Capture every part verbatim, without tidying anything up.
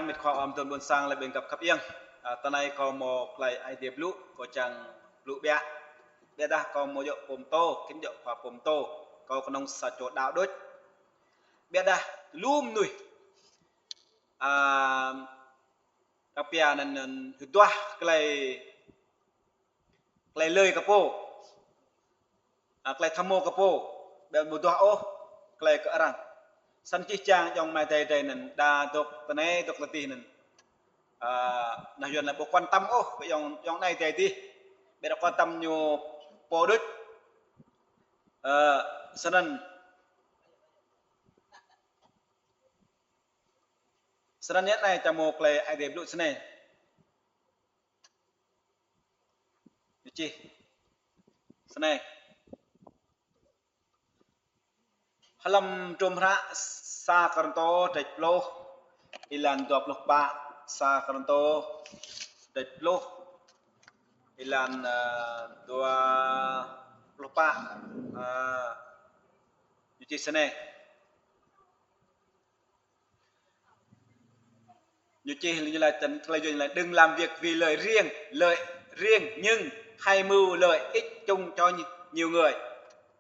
Mĭt khua ƀôn sang lĕ ƀing găp khăp iăng. A, tơ anai kâo hmâo tơlơi Ơi Adai blŭ, kâo čang blŭ biă. Biă dah kâo hmâo djơ̆ pô pơtô, kĭn djơ̆ khua pô pơtô. Kâo kơnơ̆ng sa čô đaŏ đôč. Biă dah lu mơnuih, a, kơ pia anŭn, anŭn hơduah tơlơi, tơlơi lui kơ pô. A, tơlơi tơhmô kơ pô, ƀu hơduah ôh tơlơi kơ arăng. Snăn čih čang ayŏng amai adơi adih anŭn, đa dŏ tơ anai dŏ tơ adih anŭn. A, nao Yuan lĕ ƀu quan tâm ôh kơ ayŏng, ayŏng amai adơi adih. Ƀu dŏ quan tâm ñu pô đôč. Ơ, snăn. Snăn yơh anai čang hmâo tơlơi Ơi Adai blŭ snei. Ñu čih snei. Hlăm hdruôm hră sa Kôrintô kdrêč pluh, êlan dua pluh pă, sa Kôrintô kdrêč pluh, êlan, ơ, dua pluh pă, ơ, ñu čih snei. Ñu čih, ñu laĭ tơlơi Yuan ñu laĭ: "Đừng làm việc vì lợi riêng, lợi riêng, nhưng hãy mưu lợi ích chung cho nhi-, nhiều người."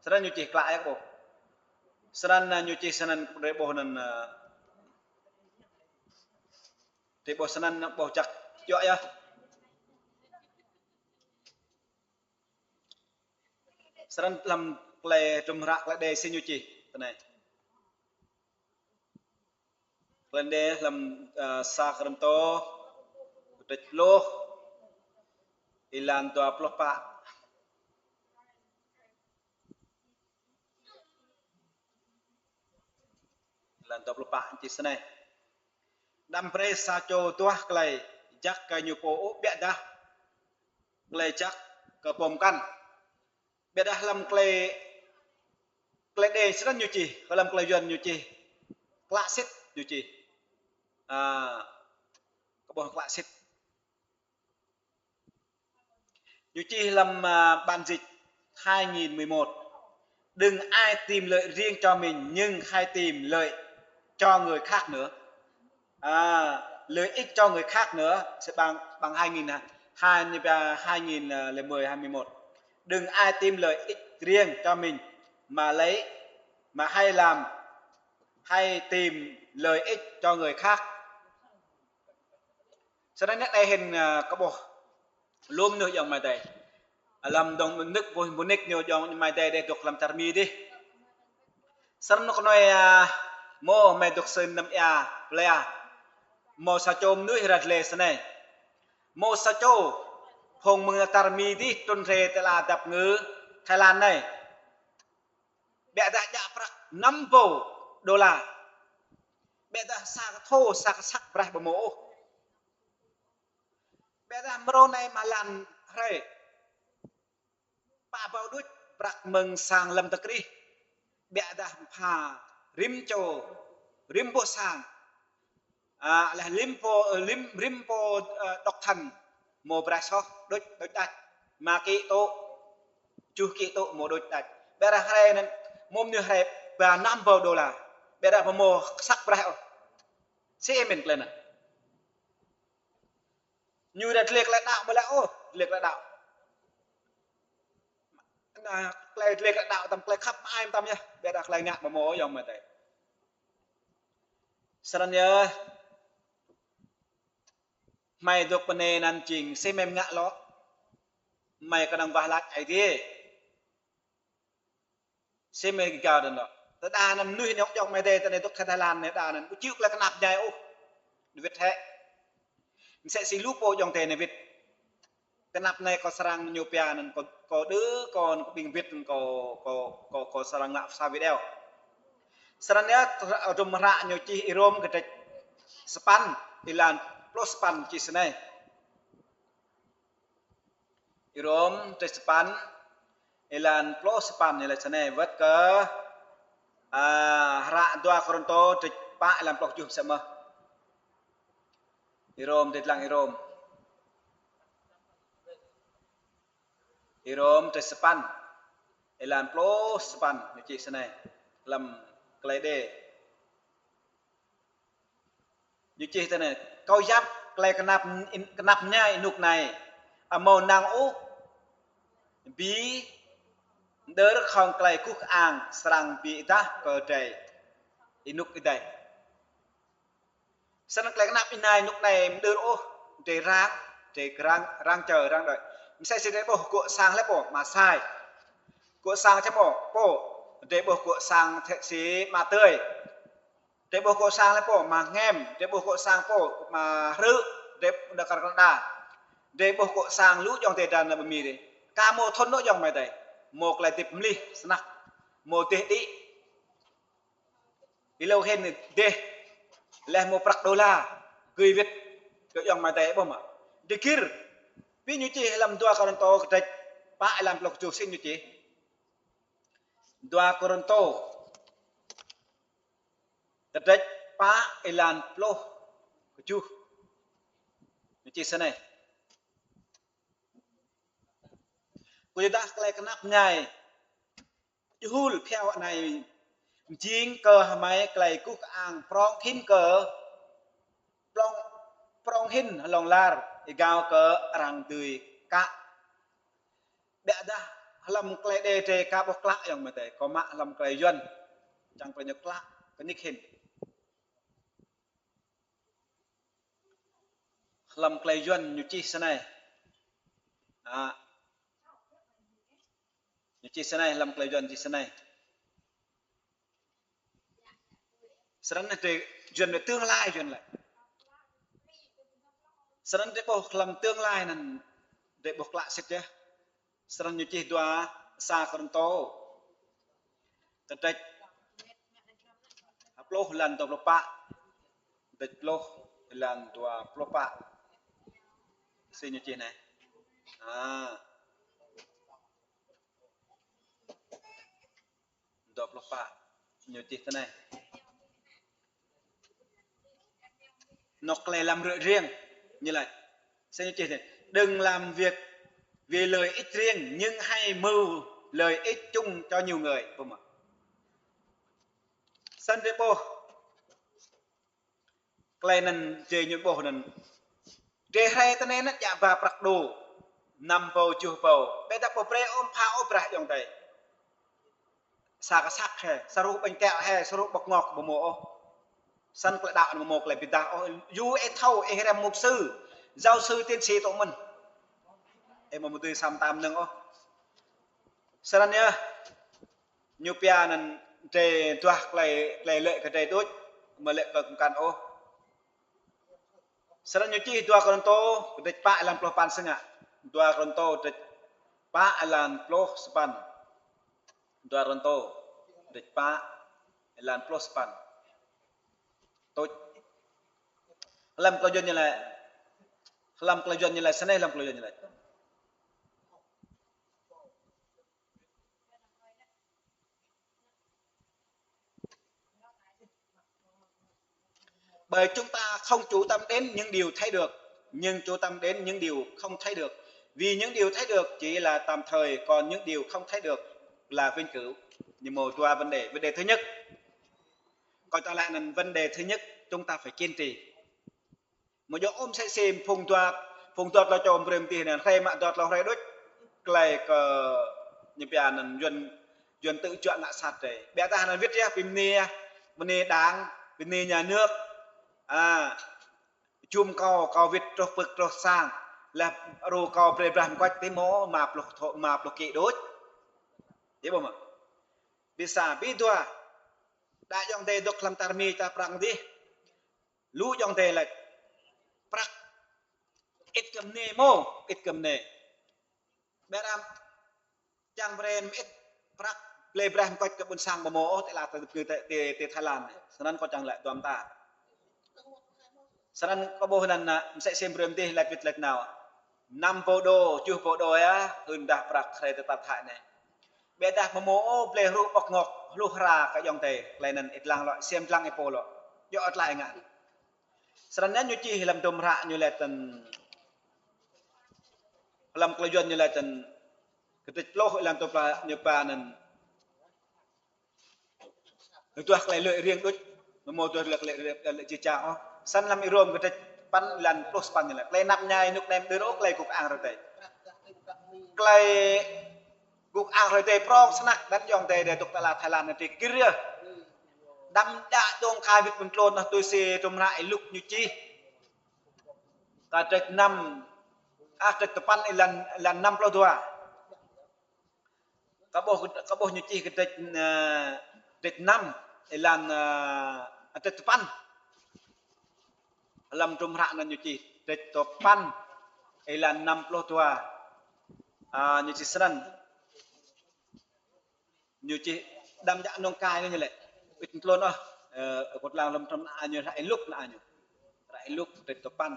Snăn ñu čih klă yơh kơ ƀuh. Snăn, a, ñu čih snăn kơ ƀuh anŭn, a, kơ ƀuh snăn ƀuh čăk čuă yơh. Snăn hlăm tơlơi hdruôm hră tơlơi Ơi Adai si ñu čih tơ anai. Tơlơi Ơi Adai hlăm, ơ, sa Kôrintô kdrêč pluh, êlan dua pluh pă. Êlan dua pluh pă čih snei. Đăm brơi sa čô duah tơlơi jăk kơ ñu pô ôh, biă dah tơlơi jăk kơ pô mơkăn. Biă dah hlăm tơlơi, tơlơi Ơi Adai snăn ñu čih, hlăm tơlơi Yuan ñu čih klă sĭt ñu čih. A, kơ ƀuh klă sĭt. Ñu čih hlăm, a, bản dịch hai nghìn mười một: "Đừng ai tìm lợi riêng cho mình, nhưng hãy tìm lợi cho người khác nữa." À, lợi ích cho người khác nữa sẽ bằng, bằng hai nghìn hả? Hai, hai nghìn, à, lẻ mười, hai mươi mốt. Đừng ai tìm lợi ích riêng cho mình mà lấy, mà hãy làm, hãy tìm lợi ích cho người khác. Snăn anai hĭn, a, kơ ƀuh lu mơnuih ayŏng amai adơi. Hlăm dŏng mơnĭt ƀuh mơnĭt ñu ayŏng amai adơi dŏ hlăm čar Mi dih. Snăn kơnoi, a, hmâo mơi dŏ sĭn anăm ia plơi. Hmâo sa čô mơnuih ră lĕ snei. Hmâo sa čô phung mơ̆ng čar Mi dih trŭn rai tơlơi dăp ngư Thái Lan anai. Biă dah djă prăk năm bâu đôla. Biă dah sa kơ thô, sa kơ săk braih ƀu hmâo ôh. Biă dah mrô anai mă lăn hrơi. Pă bâu đôč prăk mơ̆ng sang lăm tơkrih. Biă dah pha rĭm čô, rĭm boh sang. A, leh rĭm pô, ơ, rĭm, rĭm pô, ơ, độc thân, hmâo braih soh, đôč, đôč đač. Rơma kĭ tŭ, tơjuh kĭ tŭ, hmâo đôč đač. Biă dah hrơi anŭn, hmâo mơnuih hrơi ba năm bâu đôla. Biă dah ƀu hmâo săk braih ôh. Si mĭn tơlơi anŭn. Ñu ră lĕ tơlơi đaŏ ƀu lĕ ôh, tơlơi đaŏ. Anai, tơlơi, tơlơi đaŏ tăm tơlơi khăp mơai tăm yơh, biă dah tơlơi ngă ƀu hmâo ayŏng amai adơi. Snăn yơh, mơi dŏ pơ anai anăn jing, si mơi ngă lŏ. Mơi kơnơ̆ng wah lač Ơi Adai. Si mơi gơgao anŭn lŏ. Tơdah anăn mơnuih ayŏng, ayŏng amai adơi tơ anai dŏ Thái Lan anai đa anăn ƀu čih tơlơi kơnăp ñai ôh. Wĭt hĕ. Msĕ si lu pô ayŏng adơi anai wĭt. Kơnăp anai kâo srăng ñu pia anăn kâo, kâo đơ, kâo anăn kâo ƀing wĭt anăn kâo, kâo, kâo, kâo srăng ngă sa video. Snăn yơh, hră, hră ñu čih Ơi Rôm kdrêč sapăn, êlan pluh sapăn čih snei. Ơi Rôm kdrêč sapăn, êlan pluh sapăn ñu laĭ snei, wơ̆t kơ, a, hră dua Kôrintô kdrêč pă êlan pluh tơjuh msĕ mơh. Ơi Rôm, dêh lăng Ơi Rôm. Ơi Rôm kdrêč sapăn, êlan pluh sapăn ñu čih snei, hlăm tơlơi Ơi Adai. Ñu čih tui anai: Kâo yap tơlơi kơnap, kơnap mơñai ênuk anai, amâo năng ôh bi đơr hăng tơlơi guh kơang srăng bi êdah kơ drơi ênuk adih. Snăn tơlơi kơnap mơñai ênuk anai amâo đơr ôh, drơi răng, drơi răng, răng čơ, răng đuaĭ. Msĕ si drơi ƀuh gŏ sang hlơi pô, mă sai. Gŏ sang čăm pô, pô, drơi ƀuh gŏ sang si mă tơi. Drơi ƀuh gŏ sang hlơi pô, mă ngem, drơi ƀuh gŏ sang pô, mă hrư̆, drơi đa kar kar đa. Drơi ƀuh gŏ sang lu ayŏng adơi dăn ƀơ Mi dih. Ka mâo thŭn nô ayŏng amai adơi. Mâo tơlơi hơdip mlih snăk. Mâo dêh đĭ. Êlâo hĭn dêh, leh mâo prăk đôla, gưi wĭt kơ ayŏng amai adơi ƀuh mơ̆. Dơgir, ƀing ñu čih hlăm dua Kôrintô kdrêč pă êlan pluh kjuh, sĭt ñu čih. Dua Kôrintô kdrêč pă êlan pluh kjuh. Ñu čih snei: Kyuadah tơlơi kơnap mơñai jơhul phiao anai mjing kơ hmei tơlơi guh kơang prŏng hĭn kơ, prŏng, prŏng hĭn hlŏng lar êgao kơ arăng dưi kă. Biă dah hlăm tơlơi Êđê drơi ka ƀuh klă ayŏng amai adơi, kâo mă hlăm tơlơi Yuăn, čang brơi ñu klă, kơnik hĭn. Hlăm tơlơi Yuăn ñu čih snei. Ă. Ñu čih snei, hlăm tơlơi Yuăn čih snei. Snăn drơi Yuăn lĕ tương lai, Yuăn lĕ. Snăn drơi ƀuh hlăm tương lai anăn drơi ƀuh klă sĭt yơh. Snăn ñu čih dua sa Kôrintô kdrêč pluh êlan dua pluh pă. Kdrêč pluh êlan dua pluh pă. Sĭt ñu čih anai. Ă. Dua pluh pă. Ñu čih tui anai. Anŏ tơlơi làm rưỡi riêng. Ñu laĭ. Sĭt ñu čih anai: Đừng làm việc vì lợi ích riêng, nhưng hãy mưu lợi ích chung cho nhiều người. Ƀuh mơ̆. Snăn drơi ƀuh tơlơi anăn drơi ñu ƀuh anăn. Drơi hrơi tơ anai anăn djă ba prăk đô, năm ƀâo, kjuh ƀâo. Ƀiădah ƀu brơi ôh pha ôh braih ayŏng adơi. Sa kơsăk hĕ, sa ruh ƀañ tiŏ hĕ, sa ruh ƀơ̆k ngŏk, ƀu mâo ôh. Snăn tơlơi đaŏ anăn ƀu mâo tơlơi bi êdah ôh. Yua ih thâo, ih răm mục sư, giáo sư, tiến sĩ tŭ mơ̆n. Ih mâo mơ̆ dưi sa mta mơnơ̆ng ôh. Snăn yơh. Ñu pia anăn drơi duah tơlơi, tơlơi lĕ kơ drơi đôč, mơ̆ lĕ kơ kơnăn ôh. Snăn ñu čih dua Kôrintô kdrêč pă êlan pluh păn sĭt ngă. Dua Kôrintô kdrêč pă êlan pluh sapăn. Dua Kôrintô kdrêč pă êlan pluh sapăn. Tuč. Hlăm tơlơi Yuăn ñu laĭ. Hlăm tơlơi Yuăn ñu laĭ, snei hlăm tơlơi Yuăn ñu laĭ. Bởi chúng ta không chú tâm đến những điều thấy được, nhưng chú tâm đến những điều không thấy được. Vì những điều thấy được chỉ là tạm thời, còn những điều không thấy được là vĩnh cửu. Ñu mâo dua vấn đề. Vấn đề thứ nhất, kâo čang laĭ anăn, vấn đề thứ nhất, chúng ta phải kiên trì. Mơ̆ djơ̆ ôh msĕ si phung dua, phung dua tlâo čô brơi mơ̆ng adih anăn, hrơi mă dua tlâo hrơi đôč, tơlơi kơ ñu pia anăn Yuăn, Yuăn tự chuốc ngã sat drơi. Ƀiădah anăn wĭt yơh, bi mni, mni đảng, bi mni nhà nước. Ă, jum kâo, kâo wĭt truh pưk truh sang, leh ru kâo brơi braih mơguač ti mâo, mă pluh thô, mă pluh ký đôč. Ih ƀuh mơ̆. Bi sa, bi dua, đa ayŏng adơi dôk hlăm čar Mi, čar Prăng adih. Lu ayŏng adơi laĭ prăk ĭt kơ mơnê mơ̆, ĭt kơ mơnê. Ƀiădah čang brơi mơ̆ ĭt prăk brơi braih mơguač kơ ƀuôn sang ƀu mâo ôh, ti lăn tơ, tơ, tơ, tơ Thái Lan anai. Snăn kâo čang laĭ dua mta. Snăn kâo ƀuh anăn, msĕ si brơi mơ̆ng adih laĭ wĭt laĭ nao. Năm ƀâo đô, kjuh ƀâo đô yơh, hưn dah prăk hrơi tơtăp Thái anai. Ƀiădah ƀu mâo ôh brơi hruh ƀơ̆k ngŏk, hluh hra kơ ayŏng adơi, tơlơi anăn ih dlăng lŏ, ksiêm dlăng ih pô lŏ. Djơ̆ tơlơi ngă. Snăn ñu čih hlăm hdruôm hră ñu laĭ tui anăn, hlăm tơlơi Yuăn ñu laĭ tui anăn, kdrêč pluh êlan dua pluh pă ñu pia anăn. Duah tơlơi lợi riêng đôč, ƀu mâo duah tơlơi lợi, lợi, lợi či čang ôh. Săn lăm Y-Rôm kơdrêč păn, êlan pluh sapăn ñu laĭ: Tơlơi năp ñai rơnŭk anai ƀu dưi ôh tơlơi gŭ kơang hrơi Adai. Tơlơi gŭ kơang hrơi Adai prŏng snăk, anŭn yơh tơlơi Adai dŏ tơlơi Thái Lan anai tơlơi gir yơh. Đăm djă dŏng kơ wĭt pơtlôn ôh, tui si hrŏm hră Y-Luk ñu čih. Kơdrêč năm, ah, kơdrêč tơpăn êlan, êlan năm pluh dua. Kâo ƀuh, kâo ƀuh ñu čih kơdrêč, ơ, kơdrêč năm êlan, ơ, kơdrêč tơpăn. Lăm hrŏm hră anŭn ñu čih kơdrêč tơpăn êlan năm pluh dua. Ơ, ñu čih snăn. Ñu čih đăm djă dŏng kơ ñu laĭ. Wĭt pơtlôn ôh, ơ, kâo lăng lăm hrŏm hră ñu, hră Y-Luk anai ñu. Hră Y-Luk kơdrêč tơpăn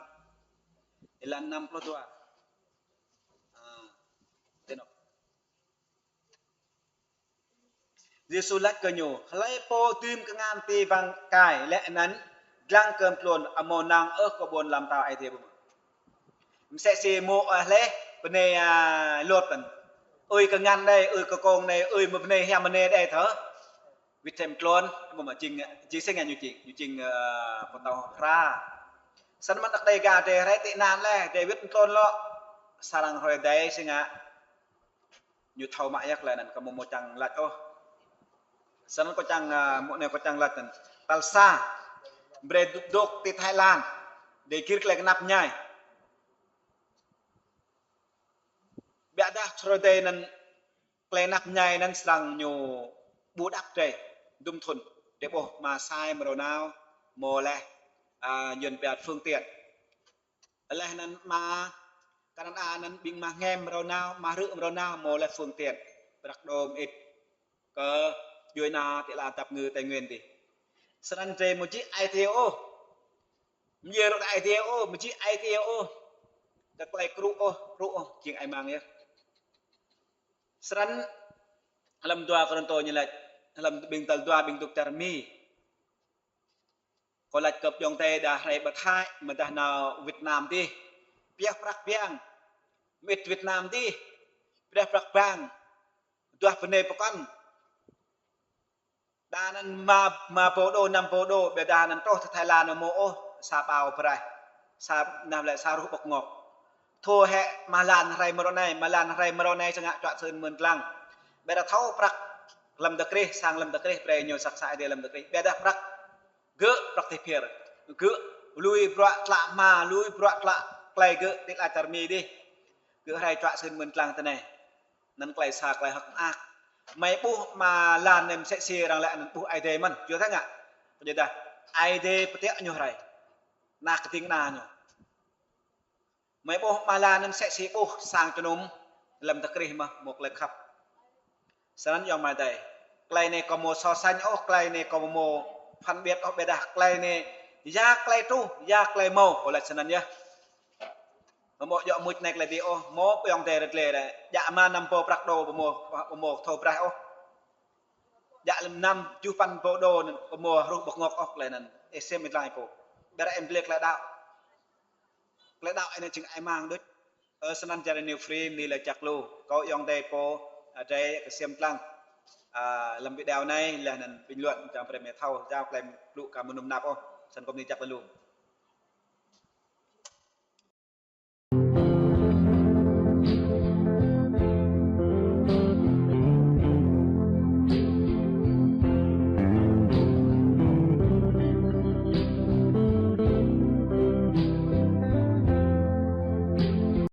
êlan năm pluh dua. Ơ, tui anŭn. Yêsu laĭ kơ ñu: Hlơi pô dưm kơngan ti wang kai, laih anŭn dlăng kơ pơtlôn, ăt hmâo năng ôh kơ ƀôn ala mtao Aê Diê ƀu mơ̆. Msĕ si mơ̆, ơ, hlơi bơnai, ơ, Lôt anŭn. Ơi kơngan đei, ơi kơkông đei, ơi mơ̆ bơnai hiam mơnai đei thơ. Wĭt thâo pơtlôn, ƀu mơ̆ jing, jing sing ñu jing, ñu jing, ơ, pơtao hra. Săn mơ̆n đah Dega đe rai tị nạn laih, đe wĭt pơtlôn lŏ. Sa arăng hrơi Adai sing ñu thâo mă yơh tơlơi anŭn, kâo ƀu mơ̆ čang laĭ ôh. Săn kâo čang, ơ, mơ̆ anai kâo čang laĭ anŭn. Tal sa, brơi dŏ ti Thái Lan, đe gir tơlơi kơ năp ñai. Biă dah hrơi Adai anŭn tơlơi năp ñai anŭn srăng ñu ƀu đăp drơi, dŭm thŭn, đe ƀuh ama sai mrâo nao, hmâo laih, ơ, yuan piat phương tiện. Laih anŭn ama Canada anŭn ƀing ama Hngem mrâo nao, ama Rư̆ mrâo nao, hmâo laih phương tiện. Prăk đô mơit kơ djuai ania tơlơi dăp ngư Tây Nguyên dih. Săn anŭn drơi ƀu djơ̆ Aê Diê ôh. Ƀu djơ̆ rŏ Aê Diê ôh, ƀu djơ̆ Aê Diê ôh. Tơlơi kru ôh, kru ôh, jing ai mang yơh. Săn anŭn lăm dua Kôrintô ñu laĭ, lăm ƀing tal dua ƀing dŏ čar Mi. Kâo laĭ kơ pơjing tơi đah rai ƀă thai, mơ̆ đah nao Việt Nam dih. Pioh prăk biang. Mơit Việt Nam dih. Pioh prăk biang. Duah bơnai pơkŏn. Đa anŭn rơma, rơma pô đô, năm pô đô, ƀiădah anŭn truh tơ Thái Lan ƀu hmâo ôh, sa bao braih. Sa, anăm laĭ sa ruh ƀơ̆k ngŏk. Thâo hĕ mơ̆ lăn rai mrâo anai, mơ̆ lăn rai mrâo anai sơngă čuă sưn mơ̆n lăng. Ƀiădah thâo prăk lăm tơkrih, sang lăm tơkrih, brơi ñu săk sa Aê Diê lăm tơkrih. Ƀiădah prăk gơ̆ prăk tih phier. Gơ̆ lui bruă tlă hma, lui bruă tlă tơlơi gơ̆ ti ala čar Mi dih. Gơ̆ rai čuă sưn mơ̆n lăng tơ anai. Anŭn tơlơi sa tơlơi hơ̆k mơak. Mơi ƀuh mơ̆ lăn anai mơsĕ si arăng laĭ anŭn ƀuh Aê Diê mơ̆n. Yua dah ngă? Tơdah Aê Diê pơtiă ñu rai. Ană kơding ană ñu. Mơi ƀuh mơ̆ lăn anŭn mơsĕ si ƀuh sang jơnum lăm tơkrih mơ̆ hmâo tơlơi khăp. Săn anŭn yơh mơi đei. Tơlơi anai kâo ƀu hmâo so sánh ôh, tơlơi anai kâo ƀu hmâo phân biệt ôh, ƀiădah tơlơi anai ya tơlơi truh, ya tơlơi hmâo, kâo laĭ săn anŭn yơh. Ƀu hmâo djơ̆ mŭt anai tơlơi đih ôh, hmâo pơjing tơi rơt lĕ đa. Djơ̆ mơ̆ năm pô prăk đô ƀu hmâo, ƀu hmâo thâo braih ôh. Djơ̆ lăm năm tơjuh păn pô đô anŭn ƀu hmâo ruh ƀơ̆k ngŏk ôh tơlơi anŭn. Ih sem ih lăng pô. Ƀiădah em blek tơlơi đaŏ. Tơlơi đaŏ anai jing ai mang đôč. Ơ, săn anŭn čar New Free, anai laĭ jak lu. Kâo pơjing tơi pô, ơ, drơi kơ sem lăng. Ơ, lăm video anai, laih anŭn bình luận, čang brơi mơi thâo, jao tơlơi blŭ kơ mơnum năp ôh. Săn kâo anai jak lu.